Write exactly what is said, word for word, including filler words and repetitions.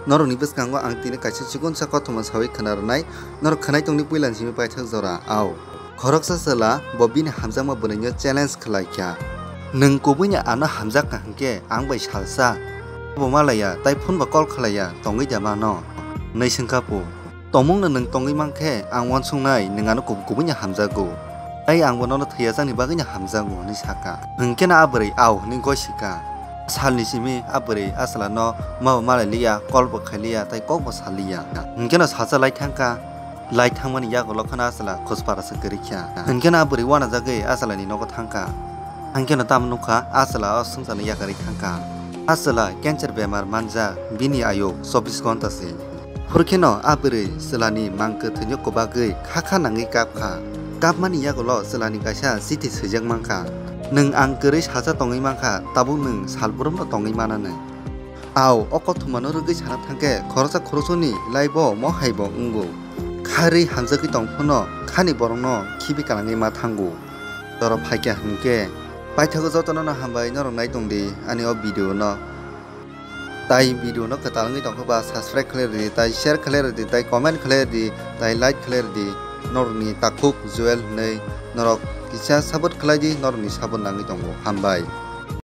Norokni bwskango ang tini kaisa chikonsa kothoma sawi khna rwnai, norok khwnai tongdi puilani simi paithak jora. Au, khoroksa chwla bo bini hamjakma bwrwino challenge khlai kha, "Nwng kubuino ano hamjak kha hwnkhe ang bai salsa bo malaiya, tai phone bo call khlaiya tongwi da mano?" hwnwi swngkha pu. "Tongmungno nwng tongwi mankhe ang uansuknai nwng ano kub-, kubuino hamjago. Tai angbo nono thwiyajakni bagwino hamjago," hwnwi sakha. Hwnkhe no a bwrwi "Au," hwnwi goi sika. Salni simi a bwrwi a chwlano mabo malai liya, call bo khai liya, tai kok bo sal liya. Hwnkhe no salsa lai thangkha. Lai thangmani yagulo kheno a chwla Khuspara se kwrwi kha. Hwnkhe no a bwrwi uanajagwi a chwlani nogo thangkha. Hwnkhe no tamo nukha, a chwla o swngcharno yakarwi thangkha. A chwla cancer bemar manjak, bini ayuk chobbish ghonta se. Phurkheno a bwrwi chwlani mang kwthwino kwbagwi kha kha nangwi kap kha. Kapmani yagulo chwlani kaisa chithi swijak mankha, "Nwng ang kwrwi salsa tongwi mankha, tabuk nwng salbrumno tongwi mananw." Au, o kothomano rwgwi sana thangkhe khoroksa khoroksani life-o mohaibo wngo. Kharwi hamjagwi tong phano khani borokno khibi kanangwi ma thango. Jora phaikha hwnkhe, paithago jotono no hambai, norok nai tongdi ani o video no. Tai video no kwtal wngwi tongkha ba subscribe khlai rwdi, tai share khlai rwdi, tai comment khlai rwdi, tai like khlai rwdi. Norokni takhuk Joel hwnwi norok kisa support khlai di, norokni support nangwi tongo. Hambai.